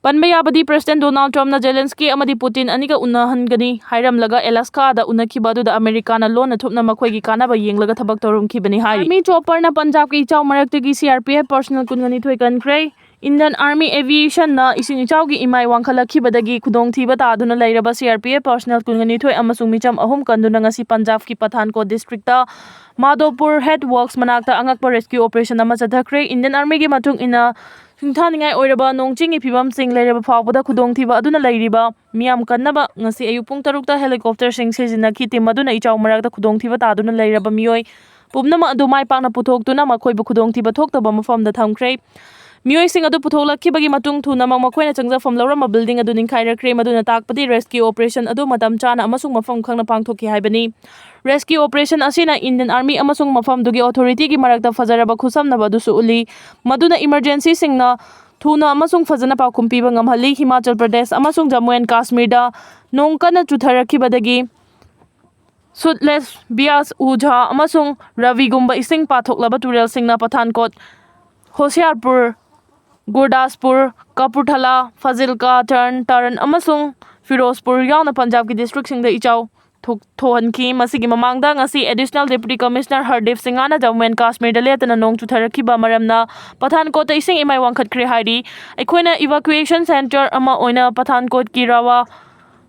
ꯄꯟꯕ ꯌꯥꯕꯗꯤ, ꯄ꯭ꯔꯦꯁꯤꯗꯦꯟ ꯗꯣꯅꯥꯜꯗ ꯇ꯭ꯔꯝꯞꯅ ꯖꯦꯂꯦꯟꯁꯀꯤ ꯑꯃꯗꯤ ꯄꯨꯇꯤꯟ ꯑꯅꯤꯒ ꯎꯅꯍꯟꯒꯅꯤ ꯍꯥꯏꯔꯝꯂꯒ ꯑꯦꯂꯥꯁꯀꯥꯗ ꯎꯅꯈꯤꯕ ꯑꯗꯨꯗ ꯑꯃꯦꯔꯤꯀꯥꯅ ꯂꯣꯟꯅ ꯊꯨꯞꯅ ꯃꯈꯣꯏꯒꯤ ꯀꯥꯟꯅꯕ ꯌꯦꯡꯂꯒ ꯊꯕꯛ ꯇꯧꯔꯝꯈꯤꯕꯅꯤ ꯍꯥꯏꯔꯤ꯫ ꯑꯥꯔꯃꯤ ꯆꯣꯄꯔꯅ ꯄꯟꯖꯥꯕꯀꯤ ꯏꯆꯥꯎ ꯃꯔꯛꯇꯒꯤ C R P F personal ꯀꯨꯟꯒ ꯅꯤꯊꯣꯏ ꯀꯟꯈ꯭ꯔꯦ꯫ ꯏꯟꯗꯤꯌꯟ ꯑꯥꯔꯃꯤ ꯑꯦꯚꯤꯌꯦꯁꯟꯅ ꯏꯁꯤꯡ ꯏꯆꯥꯎꯒꯤ ꯏꯃꯥꯏ ꯋꯥꯡꯈꯠꯂꯛꯈꯤꯕꯗꯒꯤ ꯈꯨꯗꯣꯡꯊꯤꯕ ꯇꯥꯗꯨꯅ ꯂꯩꯔꯕ C R P F personal ꯀꯨꯟꯒ ꯅꯤꯊꯣꯏ ꯑꯃꯁꯨꯡ ꯃꯤꯆꯝ ꯑꯍꯨꯝ ꯀꯟꯗꯨꯅ ꯉꯁꯤ ꯄꯟꯖꯥꯕꯀꯤ ꯄꯊꯥꯟꯀꯣꯠ ꯗꯤꯁꯇ꯭ꯔꯤꯛꯇ ꯃꯥꯗꯣꯄꯨꯔ ꯍꯦꯗ ꯋꯥꯔꯛꯁ ꯃꯅꯥꯛꯇ ꯑꯉꯛꯄ ꯔꯦꯁꯀ꯭ꯌꯨ ꯑꯣꯄꯔꯦꯁꯟ ꯑꯃ ꯆꯠꯊꯈ꯭ꯔꯦ꯫ ꯏꯟꯗꯤꯌꯟ ꯑꯥꯔꯃꯤꯒꯤ ꯃꯇꯨꯡ ꯏꯟꯅ, ꯁꯤꯡꯊꯥꯅꯤꯡꯉꯥꯏ ꯑꯣꯏꯔꯕ ꯅꯣꯡ ꯆꯤꯡꯒꯤ ꯐꯤꯕꯝꯁꯤꯡ ꯂꯩꯔꯕ ꯐꯥꯎꯕꯗ ꯈꯨꯗꯣꯡꯊꯤꯕ ꯑꯗꯨꯅ ꯂꯩꯔꯤꯕ ꯃꯤꯌꯥꯝ ꯀꯟꯅꯕ ꯉꯁꯤ ꯑꯌꯨꯛ ꯄꯨꯡ ꯇꯔꯨꯛꯇ ꯍꯦꯂꯤꯀꯣꯞꯇꯔꯁꯤꯡ ꯁꯤꯖꯤꯟꯅꯈꯤ꯫ ꯇꯤꯝ ꯑꯗꯨꯅ ꯏꯆꯥꯎ ꯃꯔꯛꯇ ꯈꯨꯗꯣꯡꯊꯤꯕ ꯇꯥꯗꯨꯅ ꯂꯩꯔꯕ ꯃꯤꯑꯣꯏ ꯄꯨꯝꯅꯃꯛ ꯑꯗꯨ ꯃꯥꯏ ꯄꯥꯛꯅ ꯄꯨꯊꯣꯛꯇꯨꯅ ꯃꯈꯣꯏꯕꯨ ꯈꯨꯗꯣꯡꯊꯤꯕ ꯊꯣꯛꯇꯕ ꯃꯐꯝꯗ ꯊꯝꯈ꯭ꯔꯦ꯫ ꯃꯤꯑꯣꯏꯁꯤꯡ ꯑꯗꯨ ꯄꯨꯊꯣꯛꯂꯛꯈꯤꯕꯒꯤ ꯃꯇꯨꯡ ꯊꯨꯅꯃꯛ ꯃꯈꯣꯏꯅ ꯆꯪꯖꯐꯝ ꯂꯧꯔꯝꯕ ꯕꯤꯜꯗꯤꯡ ꯑꯗꯨ ꯅꯤꯡꯈꯥꯏꯔꯛꯈ꯭ꯔꯦ, ꯃꯗꯨꯅ ꯇꯥꯛꯄꯗꯤ ꯔꯦꯁꯀ꯭ꯌꯨ ꯑꯣꯄꯔꯦꯁꯟ ꯑꯗꯨ ꯃꯇꯝ ꯆꯥꯅ ꯑꯃꯁꯨꯡ ꯃꯐꯝ ꯈꯪꯅ ꯄꯥꯡꯊꯣꯛꯈꯤ ꯍꯥꯏꯕꯅꯤ꯫ ꯔꯦꯁꯀ꯭ꯌꯨ ꯑꯣꯄꯔꯦꯁꯟ ꯑꯁꯤꯅ ꯏꯟꯗꯤꯌꯟ ꯑꯥꯔꯃꯤ ꯑꯃꯁꯨꯡ ꯃꯐꯝꯗꯨꯒꯤ ꯑꯣꯊꯣꯔꯤꯇꯤꯒꯤ ꯃꯔꯛꯇ ꯐꯖꯔꯕ ꯈꯨꯠꯁꯝꯅꯕ ꯑꯗꯨꯁꯨ ꯎꯠꯂꯤ, ꯃꯗꯨꯅ ꯏꯃꯔꯖꯦꯟꯁꯤꯁꯤꯡꯅ ꯊꯨꯅ ꯑꯃꯁꯨꯡ ꯐꯖꯅ ꯄꯥꯎꯈꯨꯝ ꯄꯤꯕ ꯉꯝꯍꯜꯂꯤ꯫ ꯍꯤꯃꯥꯆꯜ ꯄ꯭ꯔꯗꯦꯁ ꯑꯃꯁꯨꯡ ꯖꯝꯃꯨ ꯑꯦꯟ ꯀꯥꯁꯃꯤꯔꯗ ꯅꯣꯡ ꯀꯟꯅ ꯆꯨꯊꯔꯛꯈꯤꯕꯗꯒꯤ ꯁꯨꯠꯂꯦꯖ, ꯕꯤꯌꯥꯁ, ꯎꯖꯥ ꯑꯃꯁꯨꯡ ꯔꯥꯚꯤꯒꯨꯝꯕ ꯏꯁꯤꯡ ꯄꯥꯊꯣꯛꯂꯕ ꯇꯨꯔꯦꯜꯁꯤꯡꯅ ꯄꯊꯥꯟꯀꯣꯠ, ꯍꯣꯁꯤꯌꯥꯔꯄꯨꯔ, ꯒꯨꯔꯗꯥꯁꯄꯨꯔ, ꯀꯄꯨꯔꯊꯂꯥ, ꯐꯥꯖꯤꯜꯀꯥ, ꯇꯔꯟ ꯇꯥꯔꯟ ꯑꯃꯁꯨꯡ ꯐꯤꯔꯣꯖꯄꯨꯔ ꯌꯥꯎꯅ ꯄꯟꯖꯥꯕꯀꯤ ꯗꯤꯁꯇ꯭ꯔꯤꯛꯁꯤꯡꯗ ꯏꯆꯥꯎ ꯊꯣꯛ-, ꯊꯣꯛꯍꯟꯈꯤ꯫ ꯃꯁꯤꯒꯤ ꯃꯃꯥꯡꯗ ꯉꯁꯤ ꯑꯦꯗꯤꯁꯅꯦꯜ ꯗꯦꯄꯨꯇꯤ ꯀꯃꯤꯁꯅꯔ ꯍꯔꯗꯤꯞ ꯁꯤꯡꯍꯅ ꯖꯝꯃꯨ ꯑꯦꯟ ꯀꯥꯁꯃꯤꯔꯗ ꯂꯦꯞꯇꯅ ꯅꯣꯡ ꯆꯨꯊꯔꯛꯈꯤꯕ ꯃꯔꯝꯅ ꯄꯊꯥꯟꯀꯣꯠꯇ ꯏꯁꯤꯡ ꯏꯃꯥꯏ ꯋꯥꯡꯈꯠꯈ꯭ꯔꯦ ꯍꯥꯏꯔꯤ꯫ ꯑꯩꯈꯣꯏꯅ ꯏꯚꯥꯀ꯭ꯌꯨꯑꯦꯁꯟ ꯁꯦꯟꯇꯔ ꯑꯃ ꯑꯣꯏꯅ ꯄꯊꯥꯟꯀꯣꯠꯀꯤ ꯔꯥꯋꯥ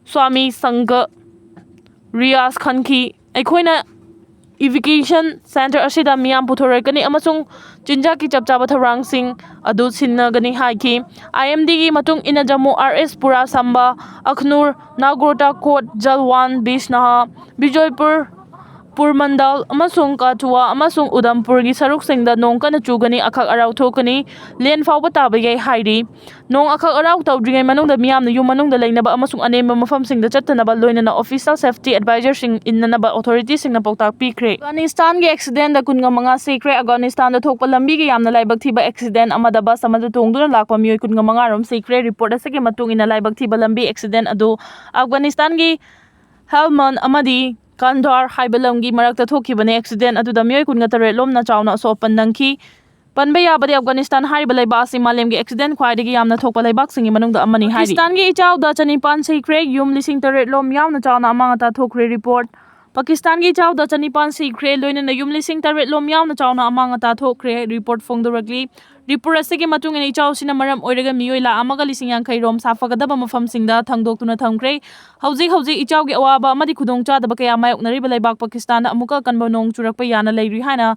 ꯁ꯭ꯋꯥꯃꯤ ꯁꯪꯒ ꯔꯤꯌꯥꯁ ꯈꯟꯈꯤ꯫ ꯑꯩꯈꯣꯏꯅ ꯏꯚꯤꯀꯦꯁꯟ ꯁꯦꯟꯇꯔ ꯑꯁꯤꯗ ꯃꯤꯌꯥꯝ ꯄꯨꯊꯣꯔꯛꯀꯅꯤ ꯑꯃꯁꯨꯡ ꯆꯤꯟꯖꯥꯛꯀꯤ ꯆꯞ ꯆꯥꯕ ꯊꯧꯔꯥꯡꯁꯤꯡ ꯑꯗꯨ ꯁꯤꯟꯅꯒꯅꯤ ꯍꯥꯏꯈꯤ꯫ ꯑꯥꯏ ꯑꯦꯝ ꯗꯤꯒꯤ ꯃꯇꯨꯡ ꯏꯟꯅ ꯖꯝꯃꯨ ꯑꯥꯔ ꯑꯦꯁ ꯄꯨꯔꯥ ꯁꯝꯕ, ꯑꯈꯅꯨꯔ, ꯅꯥꯒꯣꯔꯇꯥ ꯀꯣꯠ, ꯖꯜꯋꯥꯟ, ꯕꯤꯁꯅꯍꯥ, ꯕꯤꯖꯣꯏꯄꯨꯔ, ꯄꯨꯔꯃꯟꯗꯥꯜ ꯑꯃꯁꯨꯡ ꯀꯊꯨꯋꯥ ꯑꯃꯁꯨꯡ ꯎꯗꯝꯄꯨꯔꯒꯤ ꯁꯔꯨꯛꯁꯤꯡꯗ ꯅꯣꯡ ꯀꯟꯅ ꯆꯨꯒꯅꯤ, ꯑꯈꯛ ꯑꯔꯥꯎ ꯊꯣꯛꯀꯅꯤ, ꯂꯦꯟ ꯐꯥꯎꯕ ꯇꯥꯕ ꯌꯥꯏ ꯍꯥꯏꯔꯤ꯫ ꯅꯣꯡ ꯑꯈꯛ ꯑꯔꯥꯎ ꯇꯧꯗ꯭ꯔꯤꯉꯩ ꯃꯅꯨꯡꯗ ꯃꯤꯌꯥꯝꯅ ꯌꯨꯝ ꯃꯅꯨꯡꯗ ꯂꯩꯅꯕ ꯑꯃꯁꯨꯡ ꯑꯅꯦꯝꯕ ꯃꯐꯝꯁꯤꯡꯗ ꯆꯠꯇꯅꯕ, ꯂꯣꯏꯅꯅ official safety advisorꯁꯤꯡ ꯏꯟꯅꯅꯕ authorityꯁꯤꯡꯅ ꯄꯥꯎꯇꯥꯛ ꯄꯤꯈ꯭ꯔꯦ꯫ ꯑꯐꯒꯥꯅꯤꯁꯇꯥꯟꯒꯤ accidentꯗ ꯀꯨꯟꯒ ꯃꯉꯥ ꯁꯤꯈ꯭ꯔꯦ꯫ ꯑꯐꯒꯥꯅꯤꯁꯇꯥꯟꯗ ꯊꯣꯛꯄ ꯂꯝꯕꯤꯒꯤ ꯌꯥꯝꯅ ꯂꯥꯏꯕꯛ ꯊꯤꯕ accident ꯑꯃꯗ bus ꯑꯃꯗ ꯇꯣꯡꯗꯨꯅ ꯂꯥꯛꯄ ꯃꯤꯑꯣꯏ ꯀꯨꯟꯒ ꯃꯉꯥ ꯔꯣꯝ ꯁꯤꯈ꯭ꯔꯦ꯫ Report ꯑꯁꯤꯒꯤ ꯃꯇꯨꯡ ꯏꯟꯅ, ꯂꯥꯏꯕꯛ ꯊꯤꯕ ꯂꯝꯕꯤ accident ꯑꯗꯨ ꯑꯐꯒꯥꯅꯤꯁꯇꯥꯟꯒꯤ ꯍꯦꯜꯃꯟ ꯑꯃꯗꯤ ꯀꯟꯙꯥꯔ ꯍꯥꯏꯕ ꯂꯝꯒꯤ ꯃꯔꯛꯇ ꯊꯣꯛꯈꯤꯕꯅꯤ꯫ Accident ꯑꯗꯨꯗ ꯃꯤꯑꯣꯏ ꯀꯨꯟꯒ ꯇꯔꯦꯠ ꯂꯣꯝꯅ ꯆꯥꯎꯅ ꯑꯁꯣꯛ ꯑꯄꯟ ꯅꯪꯈꯤ꯫ ꯄꯟꯕ ꯌꯥꯕꯗꯤ, ꯑꯐꯒꯥꯅꯤꯁꯇꯥꯟ ꯍꯥꯏꯔꯤꯕ ꯂꯩꯕꯥꯛ ꯑꯁꯤ ꯃꯥꯂꯦꯝꯒꯤ accident ꯈ꯭ꯋꯥꯏꯗꯒꯤ ꯌꯥꯝꯅ ꯊꯣꯛꯄ ꯂꯩꯕꯥꯛꯁꯤꯡꯒꯤ ꯃꯅꯨꯡꯗ ꯑꯃꯅꯤ ꯍꯥꯏꯔꯤ꯫ ꯄꯥꯀꯤꯁꯇꯥꯟꯒꯤ ꯏꯆꯥꯎꯗ ꯆꯅꯤꯄꯥꯟ ꯁꯤꯈ꯭ꯔꯦ, ꯌꯨꯝ ꯂꯤꯁꯤꯡ ꯇꯔꯦꯠ ꯂꯣꯝ ꯌꯥꯎꯅ ꯆꯥꯎꯅ ꯑꯃꯥꯡ ꯑꯇꯥ ꯊꯣꯛꯈ꯭ꯔꯦ꯫ Report꯫ ꯄꯥꯀꯤꯁꯇꯥꯟꯒꯤ ꯏꯆꯥꯎꯗ ꯆꯅꯤꯄꯥꯟ ꯁꯤꯈ꯭ꯔꯦ, ꯂꯣꯏꯅꯅ ꯌꯨꯝ ꯂꯤꯁꯤꯡ ꯇꯔꯦꯠ ꯂꯣꯝ ꯌꯥꯎꯅ ꯆꯥꯎꯅ ꯑꯃꯥꯡ ꯑꯇꯥ ꯊꯣꯛꯈ꯭ꯔꯦ꯫ Report ꯐꯣꯡꯗꯣꯔꯛꯂꯤ꯫ Report ꯑꯁꯤꯒꯤ ꯃꯇꯨꯡ ꯏꯟꯅ, ꯏꯆꯥꯎꯁꯤꯅ ꯃꯔꯝ ꯑꯣꯏꯔꯒ ꯃꯤꯑꯣꯏ ꯂꯥꯈ ꯑꯃꯒ ꯂꯤꯁꯤꯡ ꯌꯥꯡꯈꯩ ꯔꯣꯝ ꯁꯥꯐꯒꯗꯕ ꯃꯐꯝꯁꯤꯡꯗ ꯊꯥꯡꯗꯣꯛꯇꯨꯅ ꯊꯝꯈ꯭ꯔꯦ꯫ ꯍꯧꯖꯤꯛ ꯍꯧꯖꯤꯛ ꯏꯆꯥꯎꯒꯤ ꯑꯋꯥꯕ ꯑꯃꯗꯤ ꯈꯨꯗꯣꯡꯆꯥꯗꯕ ꯀꯌꯥ ꯃꯥꯌꯣꯛꯅꯔꯤꯕ ꯂꯩꯕꯥꯛ ꯄꯥꯀꯤꯁꯇꯥꯟꯗ ꯑꯃꯨꯛꯀ ꯑꯀꯟꯕ ꯅꯣꯡ ꯆꯨꯔꯛꯄ ꯌꯥꯅ ꯂꯩꯔꯤ ꯍꯥꯏꯅ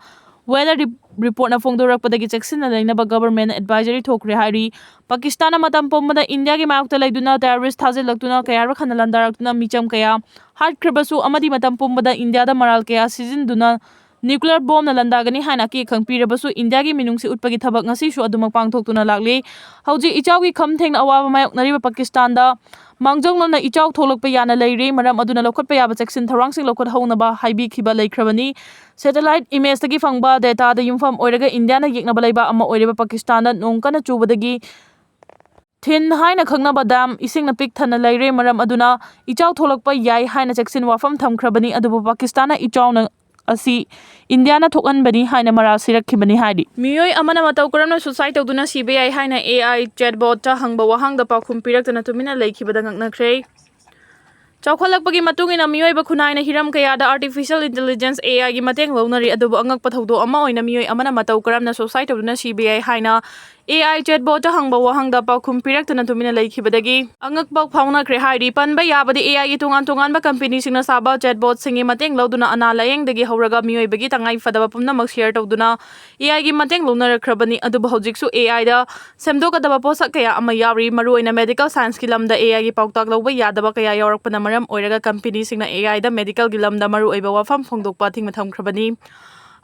weather reportꯅ ꯐꯣꯡꯗꯣꯔꯛꯄꯗꯒꯤ ꯆꯦꯛꯁꯤꯟꯅ ꯂꯩꯅꯕ government advisory ꯊꯣꯛꯈ꯭ꯔꯦ ꯍꯥꯏꯔꯤ꯫ ꯄꯥꯀꯤꯁꯇꯥꯟꯅ ꯃꯇꯝ ꯄꯨꯝꯕꯗ ꯏꯟꯗꯤꯌꯥꯒꯤ ꯃꯥꯌꯣꯛꯇ ꯂꯩꯗꯨꯅ terrorist ꯊꯥꯖꯤꯜꯂꯛꯇꯨꯅ, ꯀꯌꯥꯔꯛ ꯍꯟꯅ ꯂꯥꯟꯗꯥꯔꯛꯇꯨꯅ, ꯃꯤꯆꯝ ꯀꯌꯥ ꯍꯥꯠꯈ꯭ꯔꯕꯁꯨ ꯑꯃꯗꯤ ꯃꯇꯝ ꯄꯨꯝꯕꯗ ꯏꯟꯗꯤꯌꯥꯗ ꯃꯔꯥꯜ ꯀꯌꯥ ꯁꯤꯖꯤꯟꯗꯨꯅ nuclear bombꯅ ꯂꯥꯟꯗꯥꯒꯅꯤ ꯍꯥꯏꯅ ꯑꯀꯤ ꯑꯈꯪ ꯄꯤꯔꯕꯁꯨ, ꯏꯟꯗꯤꯌꯥꯒꯤ ꯃꯤꯅꯨꯡꯁꯤ ꯎꯠꯄꯒꯤ ꯊꯕꯛ ꯉꯁꯤꯁꯨ ꯑꯗꯨꯃꯛ ꯄꯥꯡꯊꯣꯛꯇꯨꯅ ꯂꯥꯛꯂꯤ꯫ ꯍꯧꯖꯤꯛ ꯏꯆꯥꯎꯒꯤ ꯈꯝ ꯊꯦꯡꯅ ꯑꯋꯥꯕ ꯃꯥꯌꯣꯛꯅꯔꯤꯕ ꯄꯥꯀꯤꯁꯇꯥꯟꯗ ꯃꯥꯡꯖꯧꯅꯅ ꯏꯆꯥꯎ ꯊꯣꯛꯂꯛꯄ ꯌꯥꯅ ꯂꯩꯔꯤ, ꯃꯔꯝ ꯑꯗꯨꯅ ꯂꯧꯈꯠꯄ ꯌꯥꯕ ꯆꯦꯛꯁꯤꯟ ꯊꯧꯔꯥꯡꯁꯤꯡ ꯂꯧꯈꯠꯍꯧꯅꯕ ꯍꯥꯏꯕꯤꯈꯤꯕ ꯂꯩꯈ꯭ꯔꯕꯅꯤ꯫ Satellite imageꯇꯒꯤ ꯐꯪꯕ dataꯗ ꯌꯨꯝꯐꯝ ꯑꯣꯏꯔꯒ ꯏꯟꯗꯤꯌꯥꯅ ꯌꯦꯛꯅꯕ ꯂꯩꯕꯥꯛ ꯑꯃ ꯑꯣꯏꯔꯤꯕ ꯄꯥꯀꯤꯁꯇꯥꯟꯗ ꯅꯣꯡ ꯀꯟꯅ ꯆꯨꯕꯗꯒꯤ ꯊꯤꯟ ꯍꯥꯏꯅ ꯈꯪꯅꯕ dam ꯏꯁꯤꯡꯅ ꯄꯤꯛ ꯊꯟꯅ ꯂꯩꯔꯦ, ꯃꯔꯝ ꯑꯗꯨꯅ ꯏꯆꯥꯎ ꯊꯣꯛꯂꯛꯄ ꯌꯥꯏ ꯍꯥꯏꯅ ꯆꯦꯛꯁꯤꯟ ꯋꯥꯐꯝ ꯊꯝꯈ꯭ꯔꯕꯅꯤ, ꯑꯗꯨꯕꯨ ꯄꯥꯀꯤꯁꯇꯥꯟꯅ ꯏꯆꯥꯎꯅ ꯑꯁꯤ ꯏꯟꯗꯤꯌꯥꯅ ꯊꯣꯛꯍꯟꯕꯅꯤ ꯍꯥꯏꯅ ꯃꯔꯥꯜ ꯁꯤꯔꯛꯈꯤꯕꯅꯤ ꯍꯥꯏꯔꯤ꯫ ꯃꯤꯑꯣꯏ ꯑꯃꯅ ꯃꯇꯧ ꯀꯔꯝꯅ suicide ꯇꯧꯗꯨꯅ ꯁꯤꯕ ꯌꯥꯏ ꯍꯥꯏꯅ AI chatbotꯇ ꯍꯪꯕ ꯋꯥꯍꯪꯗ ꯄꯥꯎꯈꯨꯝ ꯄꯤꯔꯛꯇꯅ ꯇꯨꯃꯤꯟꯅ ꯂꯩꯈꯤꯕꯗ ꯉꯛꯅꯈ꯭ꯔꯦ꯫ ꯆꯥꯎꯈꯠꯂꯛꯄꯒꯤ ꯃꯇꯨꯡ ꯏꯟꯅ ꯃꯤꯑꯣꯏꯕ ꯈꯨꯟꯅꯥꯏꯅ ꯍꯤꯔꯝ ꯀꯌꯥꯗ artificial intelligence, AIꯒꯤ ꯃꯇꯦꯡ ꯂꯧꯅꯔꯤ, ꯑꯗꯨꯕꯨ ꯑꯉꯛꯄ ꯊꯧꯗꯣꯛ ꯑꯃ ꯑꯣꯏꯅ ꯃꯤꯑꯣꯏ ꯑꯃꯅ ꯃꯇꯧ ꯀꯔꯝꯅ suicide ꯇꯧꯗꯨꯅ ꯁꯤꯕ ꯌꯥꯏ ꯍꯥꯏꯅ AI chatbot ꯇ ꯍꯪꯕ ꯋꯥꯍꯪꯗ ꯄꯥꯎꯈꯨꯝ ꯄꯤꯔꯛꯇꯅ ꯇꯨꯃꯤꯟꯅ ꯂꯩꯈꯤꯕꯗꯒꯤ ꯑꯉꯛꯄ ꯐꯥꯎꯅꯈ꯭ꯔꯦ ꯍꯥꯏꯔꯤ꯫ ꯄꯟꯕ ꯌꯥꯕꯗꯤ AI ꯒꯤ ꯇꯣꯉꯥꯟ ꯇꯣꯉꯥꯟꯕ company ꯁꯤꯡꯅ ꯁꯥꯕ chatbot ꯁꯤꯡꯒꯤ ꯃꯇꯦꯡ ꯂꯧꯗꯨꯅ ꯑꯅꯥ ꯂꯥꯌꯦꯡꯗꯒꯤ ꯍꯧꯔꯒ ꯃꯤꯑꯣꯏꯕꯒꯤ ꯇꯉꯥꯏ ꯐꯗꯕ ꯄꯨꯝꯅꯃꯛ share ꯇꯧꯗꯨꯅ AI ꯒꯤ ꯃꯇꯦꯡ ꯂꯧꯅꯔꯛꯈ꯭ꯔꯕꯅꯤ꯫ ꯑꯗꯨꯕꯨ ꯍꯧꯖꯤꯛꯁꯨ AI ꯗ ꯁꯦꯝꯗꯣꯛꯀꯗꯕ ꯄꯣꯠꯁꯛ ꯀꯌꯥ ꯑꯃ ꯌꯥꯎꯔꯤ꯫ ꯃꯔꯨꯑꯣꯏꯅ medical science ꯀꯤ ꯂꯝꯗ AI ꯒꯤ ꯄꯥꯎꯇꯥꯛ ꯂꯧꯕ ꯌꯥꯗꯕ ꯀꯌꯥ ꯌꯥꯎꯔꯛꯄꯅ ꯃꯔꯝ ꯑꯣꯏꯔꯒ company ꯁꯤꯡꯅ AI ꯗ medical ꯒꯤ ꯂꯝꯗ ꯃꯔꯨꯑꯣꯏꯕ ꯋꯥꯐꯝ ꯐꯣꯡꯗꯣꯛꯄ ꯊꯤꯡꯅ ꯊꯝꯈ꯭ꯔꯕꯅꯤ꯫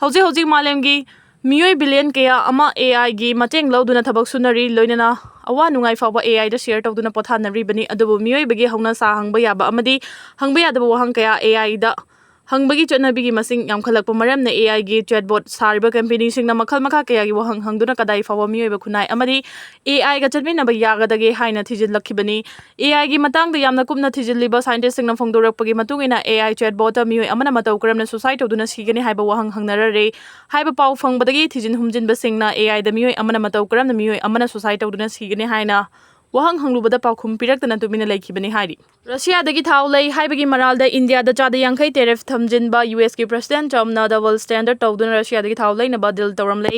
ꯍꯧꯖꯤꯛ ꯍꯧꯖꯤꯛ ꯃꯥꯂꯦꯝꯒꯤ ꯃꯤꯑꯣꯏ billion ꯀꯌꯥ ꯑꯃ AI ꯒꯤ ꯃꯇꯦꯡ ꯂꯧꯗꯨꯅ ꯊꯕꯛ ꯁꯨꯅꯔꯤ, ꯂꯣꯏꯅꯅ ꯑꯋꯥ ꯅꯨꯡꯉꯥꯏ ꯐꯥꯎꯕ AI ꯗ share ꯇꯧꯗꯨꯅ ꯄꯣꯊꯥꯅꯔꯤꯕꯅꯤ꯫ ꯑꯗꯨꯕꯨ ꯃꯤꯑꯣꯏꯕꯒꯤ ꯍꯧꯅꯁꯥ ꯍꯪꯕ ꯌꯥꯕ ꯑꯃꯗꯤ ꯍꯪꯕ ꯌꯥꯗꯕ ꯋꯥꯍꯪ ꯀꯌꯥ AI ꯗ ꯍꯪꯕꯒꯤ ꯆꯠꯅꯕꯤꯒꯤ ꯃꯁꯤꯡ ꯌꯥꯝꯈꯠꯂꯛꯄ ꯃꯔꯝꯅ AI ꯒꯤ chatbot ꯁꯥꯔꯤꯕ company ꯁꯤꯡꯅ ꯃꯈꯜ ꯃꯈꯥ ꯀꯌꯥꯒꯤ ꯋꯥꯍꯪ ꯍꯪꯗꯨꯅ ꯀꯗꯥꯏ ꯐꯥꯎꯕ ꯃꯤꯑꯣꯏꯕ ꯈꯨꯟꯅꯥꯏ ꯑꯃꯗꯤ AI ꯒ ꯆꯠꯃꯤꯟꯅꯕ ꯌꯥꯒꯗꯒꯦ ꯍꯥꯏꯅ ꯊꯤꯖꯤꯜꯂꯛꯈꯤꯕꯅꯤ꯫ AI ꯒꯤ ꯃꯇꯥꯡꯗ ꯌꯥꯝꯅ ꯀꯨꯞꯅ ꯊꯤꯖꯤꯜꯂꯤꯕ scientist ꯁꯤꯡꯅ ꯐꯣꯡꯗꯣꯔꯛꯄꯒꯤ ꯃꯇꯨꯡ ꯏꯟꯅ, AI chatbot ꯇ ꯃꯤꯑꯣꯏ ꯑꯃꯅ ꯃꯇꯧ ꯀꯔꯝꯅ suicide ꯇꯧꯗꯨꯅ ꯁꯤꯒꯅꯤ ꯍꯥꯏꯕ ꯋꯥꯍꯪ ꯍꯪꯅꯔꯔꯦ ꯍꯥꯏꯕ ꯄꯥꯎ ꯐꯪꯕꯗꯒꯤ ꯊꯤꯖꯤꯟ ꯍꯨꯝꯖꯤꯟꯕꯁꯤꯡꯅ AI ꯗ ꯃꯤꯑꯣꯏ ꯑꯃꯅ ꯃꯇꯧ ꯀꯔꯝꯅ ꯃꯤꯑꯣꯏ ꯑꯃꯅ suicide ꯇꯧꯗꯨꯅ ꯁꯤꯒꯅꯤ ꯍꯥꯏꯅ ꯋꯥꯍꯪ ꯍꯪꯂꯨꯕꯗ ꯄꯥꯎꯈꯨꯝ ꯄꯤꯔꯛꯇꯅ ꯇꯨꯃꯤꯟꯅ ꯂꯩꯈꯤꯕꯅꯤ ꯍꯥꯏꯔꯤ꯫ ꯔꯁꯤꯌꯥꯗꯒꯤ ꯊꯥꯎ ꯂꯩ ꯍꯥꯏꯕꯒꯤ ꯃꯔꯥꯜꯗ ꯏꯟꯗꯤꯌꯥꯗ ꯆꯥꯗ ꯌꯥꯡꯈꯩ tariff ꯊꯝꯖꯤꯟꯕ ꯌꯨ ꯑꯦꯁ ꯀꯤ president ꯇ꯭ꯔꯝꯞꯅ double standard ꯇꯧꯗꯨꯅ ꯔꯁꯤꯌꯥꯗꯒꯤ ꯊꯥꯎ ꯂꯩꯅꯕ deal ꯇꯧꯔꯝꯂꯦ꯫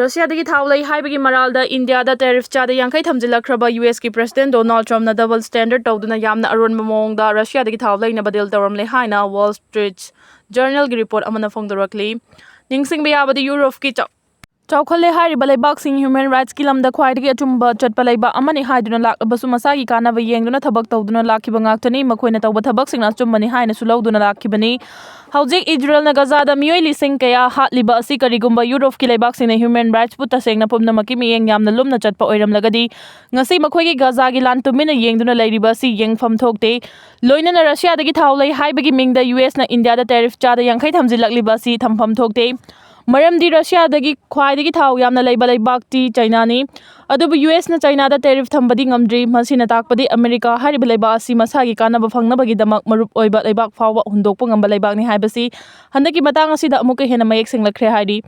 ꯔꯁꯤꯌꯥꯗꯒꯤ ꯊꯥꯎ ꯂꯩ ꯍꯥꯏꯕꯒꯤ ꯃꯔꯥꯜꯗ ꯏꯟꯗꯤꯌꯥꯗ tariff ꯆꯥꯗ ꯌꯥꯡꯈꯩ ꯊꯝꯖꯤꯜꯂꯛꯈ꯭ꯔꯕ ꯌꯨ ꯑꯦꯁ ꯀꯤ president ꯗꯣꯅꯥꯜꯗ ꯇ꯭ꯔꯝꯞꯅ double standard ꯇꯧꯗꯨꯅ ꯌꯥꯝꯅ ꯑꯔꯣꯟꯕ ꯃꯑꯣꯡꯗ ꯔꯁꯤꯌꯥꯗꯒꯤ ꯊꯥꯎ ꯂꯩꯅꯕ deal ꯇꯧꯔꯝꯂꯦ ꯍꯥꯏꯅ Wall Street Journal ꯒꯤ report ꯑꯃꯅ ꯐꯣꯡꯗꯣꯔꯛꯂꯤ꯫ ꯅꯤꯡꯁꯤꯡꯕ ꯌꯥꯕꯗꯤ, ꯌꯨꯔꯣꯞꯀꯤ ꯆꯥꯎ-, ꯆꯥꯎꯈꯠꯂꯦ ꯍꯥꯏꯔꯤꯕ ꯂꯩꯕꯥꯛꯁꯤꯡ human rights ꯀꯤ ꯂꯝꯗ ꯈ꯭ꯋꯥꯏꯗꯒꯤ ꯑꯆꯨꯝꯕ ꯆꯠꯄ ꯂꯩꯕꯥꯛ ꯑꯃꯅꯤ ꯍꯥꯏꯗꯨꯅ ꯂꯥꯛꯂꯕꯁꯨ, ꯃꯁꯥꯒꯤ ꯀꯥꯟꯅꯕ ꯌꯦꯡꯗꯨꯅ ꯊꯕꯛ ꯇꯧꯗꯨꯅ ꯂꯥꯛꯈꯤꯕ ꯉꯥꯛꯇꯅꯤ꯫ ꯃꯈꯣꯏꯅ ꯇꯧꯕ ꯊꯕꯛꯁꯤꯡꯅ ꯑꯆꯨꯝꯕꯅꯤ ꯍꯥꯏꯅꯁꯨ ꯂꯧꯗꯨꯅ ꯂꯥꯛꯈꯤꯕꯅꯤ꯫ ꯍꯧꯖꯤꯛ ꯏꯖꯔꯦꯜꯅ ꯒꯖꯥꯗ ꯃꯤꯑꯣꯏ ꯂꯤꯁꯤꯡ ꯀꯌꯥ ꯍꯥꯠꯂꯤꯕ ꯑꯁꯤ ꯀꯔꯤꯒꯨꯝꯕ ꯌꯨꯔꯣꯞꯀꯤ ꯂꯩꯕꯥꯛꯁꯤꯡꯅ human rights ꯄꯨ ꯇꯁꯦꯡꯅ ꯄꯨꯝꯅꯃꯛꯀꯤ ꯃꯤꯠꯌꯦꯡ ꯌꯥꯝꯅ ꯂꯨꯝꯅ ꯆꯠꯄ ꯑꯣꯏꯔꯝꯂꯒꯗꯤ, ꯉꯁꯤ ꯃꯈꯣꯏꯒꯤ ꯒꯖꯥꯒꯤ ꯂꯥꯟ ꯇꯨꯃꯤꯟꯅ ꯌꯦꯡꯗꯨꯅ ꯂꯩꯔꯤꯕ ꯑꯁꯤ ꯌꯦꯡꯐꯝ ꯊꯣꯛꯇꯦ꯫ ꯂꯣꯏꯅꯅ ꯔꯁꯤꯌꯥꯗꯒꯤ ꯊꯥꯎ ꯂꯩ ꯍꯥꯏꯕꯒꯤ ꯃꯤꯡꯗ ꯌꯨ ꯑꯦꯁꯅ ꯏꯟꯗꯤꯌꯥꯗ tariff ꯆꯥꯗ ꯌꯥꯡꯈꯩ ꯊꯝꯖꯤꯜꯂꯛꯂꯤꯕ ꯑꯁꯤ ꯊꯝꯐꯝ ꯊꯣꯛꯇꯦ꯫ ꯃꯔꯝꯗꯤ ꯔꯁꯤꯌꯥꯗꯒꯤ ꯈ꯭ꯋꯥꯏꯗꯒꯤ ꯊꯥꯎ ꯌꯥꯝꯅ ꯂꯩꯕ ꯂꯩꯕꯥꯛꯇꯤ ꯆꯥꯏꯅꯥꯅꯤ꯫ ꯑꯗꯨꯕꯨ ꯌꯨ ꯑꯦꯁꯅ ꯆꯥꯏꯅꯥꯗ tariff ꯊꯝꯕꯗꯤ ꯉꯝꯗ꯭ꯔꯤ꯫ ꯃꯁꯤꯅ ꯇꯥꯛꯄꯗꯤ ꯑꯃꯦꯔꯤꯀꯥ ꯍꯥꯏꯔꯤꯕ ꯂꯩꯕꯥꯛ ꯑꯁꯤ ꯃꯁꯥꯒꯤ ꯀꯥꯟꯅꯕ ꯐꯪꯅꯕꯒꯤꯗꯃꯛ ꯃꯔꯨꯞ ꯑꯣꯏꯕ ꯂꯩꯕꯥꯛ ꯐꯥꯎꯕ ꯍꯨꯟꯗꯣꯛꯄ ꯉꯝꯕ ꯂꯩꯕꯥꯛꯅꯤ ꯍꯥꯏꯕꯁꯤ ꯍꯟꯗꯛꯀꯤ ꯃꯇꯥꯡ ꯑꯁꯤꯗ ꯑꯃꯨꯛꯀ ꯍꯦꯟꯅ ꯃꯌꯦꯛ ꯁꯦꯡꯂꯛꯈ꯭ꯔꯦ ꯍꯥꯏꯔꯤ꯫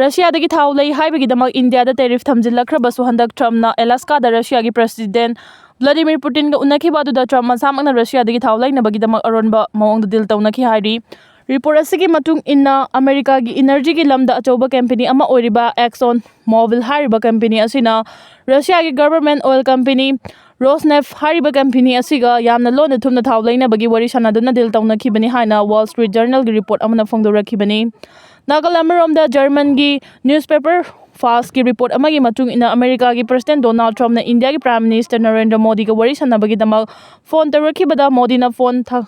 ꯔꯁꯤꯌꯥꯗꯒꯤ ꯊꯥꯎ ꯂꯩ ꯍꯥꯏꯕꯒꯤꯗꯃꯛ ꯏꯟꯗꯤꯌꯥꯗ tariff ꯊꯝꯖꯤꯜꯂꯛꯈ꯭ꯔꯕꯁꯨ, ꯍꯟꯗꯛ ꯇ꯭ꯔꯝꯞꯅ ꯑꯦꯂꯥꯁꯀꯥꯗ ꯔꯁꯤꯌꯥꯒꯤ president ꯚ꯭ꯂꯥꯗꯤꯃꯤꯔ ꯄꯨꯇꯤꯟꯒ ꯎꯅꯈꯤꯕ ꯑꯗꯨꯗ ꯇ꯭ꯔꯝꯞ ꯃꯁꯥꯃꯛꯅ ꯔꯁꯤꯌꯥꯗꯒꯤ ꯊꯥꯎ ꯂꯩꯅꯕꯒꯤꯗꯃꯛ ꯑꯔꯣꯟꯕ ꯃꯑꯣꯡꯗ deal ꯇꯧꯅꯈꯤ ꯍꯥꯏꯔꯤ꯫ ꯔꯤꯄꯣꯔꯠ ꯑꯁꯤꯒꯤ ꯃꯇꯨꯡ ꯏꯟꯅ, ꯑꯃꯦꯔꯤꯀꯥꯒꯤ ꯏꯅꯔꯖꯤꯒꯤ ꯂꯝꯗ ꯑꯆꯧꯕ ꯀꯝꯄꯦꯅꯤ ꯑꯃ ꯑꯣꯏꯔꯤꯕ ꯑꯦꯛꯁꯣꯟ ꯃꯣꯕꯤꯜ ꯍꯥꯏꯔꯤꯕ ꯀꯝꯄꯦꯅꯤ ꯑꯁꯤꯅ ꯔꯁꯤꯌꯥꯒꯤ ꯒꯚꯔꯟꯃꯦꯟꯠ ꯑꯣꯏꯜ ꯀꯝꯄꯦꯅꯤ ꯔꯣꯁꯅꯦꯐ ꯍꯥꯏꯔꯤꯕ ꯀꯝꯄꯦꯅꯤ ꯑꯁꯤꯒ ꯌꯥꯝꯅ ꯂꯣꯟꯅ ꯊꯨꯞꯅ ꯊꯥꯎ ꯂꯩꯅꯕꯒꯤ ꯋꯥꯔꯤ ꯁꯥꯟꯅꯗꯨꯅ ꯗꯤꯜ ꯇꯧꯅꯈꯤꯕꯅꯤ ꯍꯥꯏꯅ ꯋꯥꯜ ꯁ꯭ꯇ꯭ꯔꯤꯠ ꯖꯔꯅꯦꯜꯒꯤ ꯔꯤꯄꯣꯔꯠ ꯑꯃꯅ ꯐꯣꯡꯗꯣꯔꯛꯈꯤꯕꯅꯤ꯫ ꯅꯥꯀꯜ ꯑꯃꯔꯣꯝꯗ, ꯖꯔꯃꯟꯒꯤ ꯅ꯭ꯌꯨꯁꯄꯦꯄꯔ ꯐꯥꯁꯀꯤ ꯔꯤꯄꯣꯔꯠ ꯑꯃꯒꯤ ꯃꯇꯨꯡ ꯏꯟꯅ, ꯑꯃꯦꯔꯤꯀꯥꯒꯤ ꯄ꯭ꯔꯁꯤꯗꯦꯟꯠ ꯗꯣꯅꯥꯜꯗ ꯇ꯭ꯔꯝꯞꯅ ꯏꯟꯗꯤꯌꯥꯒꯤ ꯄ꯭ꯔꯥꯏꯝ ꯃꯤꯅꯤꯁꯇꯔ ꯅꯔꯦꯟꯗ꯭ꯔ ꯃꯣꯗꯤꯒ ꯋꯥꯔꯤ ꯁꯥꯟꯅꯕꯒꯤꯗꯃꯛ ꯐꯣꯟ ꯇꯧꯔꯛꯈꯤꯕꯗ, ꯃꯣꯗꯤꯅ ꯐꯣꯟ ꯊ-,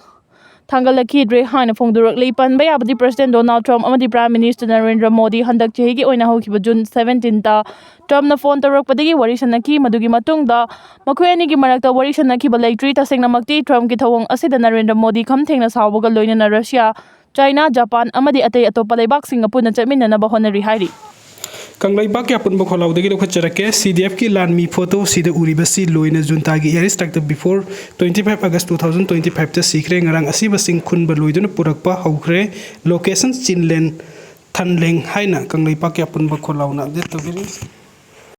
ꯊꯥꯡꯒꯠꯂꯛꯈꯤꯗ꯭ꯔꯦ ꯍꯥꯏꯅ ꯐꯣꯡꯗꯣꯔꯛꯂꯤ꯫ ꯄꯟꯕ ꯌꯥꯕꯗꯤ, ꯄ꯭ꯔꯁꯤꯗꯦꯟꯠ ꯗꯣꯅꯥꯜꯗ ꯇ꯭ꯔꯝꯞ ꯑꯃꯗꯤ ꯄ꯭ꯔꯥꯏꯝ ꯃꯤꯅꯤꯁꯇꯔ ꯅꯔꯦꯟꯗ꯭ꯔ ꯃꯣꯗꯤ ꯍꯟꯗꯛ ꯆꯍꯤꯒꯤ ꯑꯣꯏꯅ ꯍꯧꯈꯤꯕ ꯖꯨꯟ ꯁꯕꯦꯟꯇꯤꯟꯗ ꯇ꯭ꯔꯝꯞꯅ ꯐꯣꯟ ꯇꯧꯔꯛꯄꯗꯒꯤ ꯋꯥꯔꯤ ꯁꯥꯟꯅꯈꯤ꯫ ꯃꯗꯨꯒꯤ ꯃꯇꯨꯡꯗ ꯃꯈꯣꯏ ꯑꯅꯤꯒꯤ ꯃꯔꯛꯇ ꯋꯥꯔꯤ ꯁꯥꯟꯅꯈꯤꯕ ꯂꯩꯇ꯭ꯔꯤ꯫ ꯇꯁꯦꯡꯅꯃꯛꯇꯤ, ꯇ꯭ꯔꯝꯞꯀꯤ ꯊꯧꯑꯣꯡ ꯑꯁꯤꯗ ꯅꯔꯦꯟꯗ꯭ꯔ ꯃꯣꯗꯤ ꯈꯝ ꯊꯦꯡꯅ ꯁꯥꯎꯕꯒ ꯂꯣꯏꯅꯅ ꯔꯁꯤꯌꯥ, ꯆꯥꯏꯅꯥ, ꯖꯄꯥꯟ ꯑꯃꯗꯤ ꯑꯇꯩ ꯑꯇꯣꯞꯄ ꯂꯩꯕꯥꯛꯁꯤꯡꯒ ꯄꯨꯟꯅ ꯆꯠꯃꯤꯟꯅꯅꯕ ꯍꯣꯠꯅꯔꯤ ꯍꯥꯏꯔꯤ꯫ ꯀꯪꯂꯩꯄꯥꯛꯀꯤ ꯑꯄꯨꯟꯕ ꯈꯣꯜꯂꯥꯎꯗꯒꯤ ꯂꯧꯈꯠꯆꯔꯛꯀꯦ꯫ ꯁꯤ ꯗꯤ ꯑꯦꯐꯀꯤ ꯂꯥꯟꯃꯤ ꯐꯣꯇꯣ ꯁꯤꯗ ꯎꯔꯤꯕꯁꯤ ꯂꯣꯏꯅ ꯖꯨꯟꯇꯥꯒꯤ ꯑꯦꯌꯔ ꯁ꯭ꯇ꯭ꯔꯥꯏꯛꯇ before twenty five August two thousand twenty fiveꯇ ꯁꯤꯈ꯭ꯔꯦ꯫ ꯉꯔꯥꯡ ꯑꯁꯤꯕꯁꯤꯡ ꯈꯨꯟꯕ ꯂꯣꯏꯗꯨꯅ ꯄꯨꯔꯛꯄ ꯍꯧꯈ꯭ꯔꯦ꯫ ꯂꯣꯀꯦꯁꯟ ꯆꯤꯟꯂꯦꯟ ꯊꯟꯂꯦꯡ ꯍꯥꯏꯅ ꯀꯪꯂꯩꯄꯥꯛꯀꯤ ꯑꯄꯨꯟꯕ ꯈꯣꯜꯂꯥꯎꯅ ꯑꯞꯗꯦꯠ ꯇꯧꯖꯔꯤ꯫